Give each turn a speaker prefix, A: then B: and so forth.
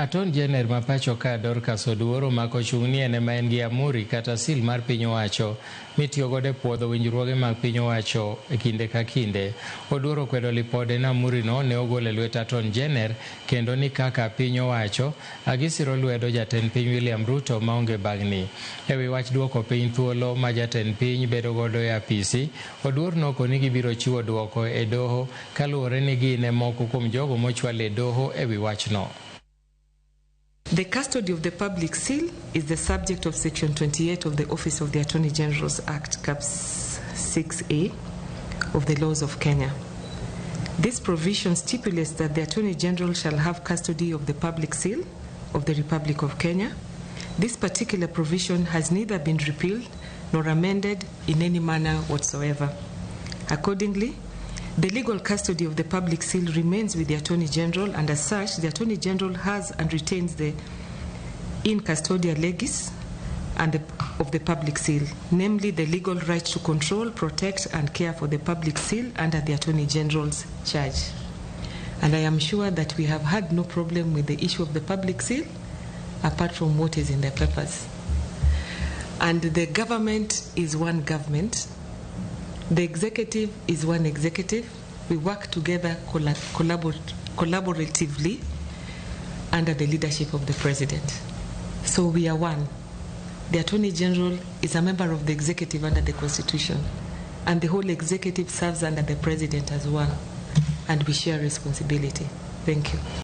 A: Attorney General ma pacho ka Dorcas Oduor omako chung' ni en ema en gi amuri kata seal mar piny owacho mitiyo godo e puodho winjruoge mag piny owacho e kinde ka kinde. Oduor okwedo lipode ni amuri no ne ogol e lwet Attorney General kendo ni kaka piny owacho gisiro lwedo jatend piny William Ruto maonge bagni. E wi wach duoko piny thuolo ma jatend piny bedo godo e apisi, Oduor nokoni gibiro chiwo duoko e doho kaluwore ni gin e moko kuom jogo mochwal e doho e wi wachno.
B: The custody of the public seal is the subject of Section 28 of the Office of the Attorney General's Act, Cap 6A of the laws of Kenya. This provision stipulates that the Attorney General shall have custody of the public seal of the Republic of Kenya. This particular provision has neither been repealed nor amended in any manner whatsoever. Accordingly, the legal custody of the public seal remains with the Attorney General, and as such, the Attorney General has and retains the in custodia legis and of the public seal, namely the legal right to control, protect, and care for the public seal under the Attorney General's charge. And I am sure that we have had no problem with the issue of the public seal, apart from what is in the papers. And the government is one government. The executive is one executive. We work together collaboratively under the leadership of the president. So we are one. The Attorney General is a member of the executive under the Constitution, and the whole executive serves under the president as one, and we share responsibility. Thank you.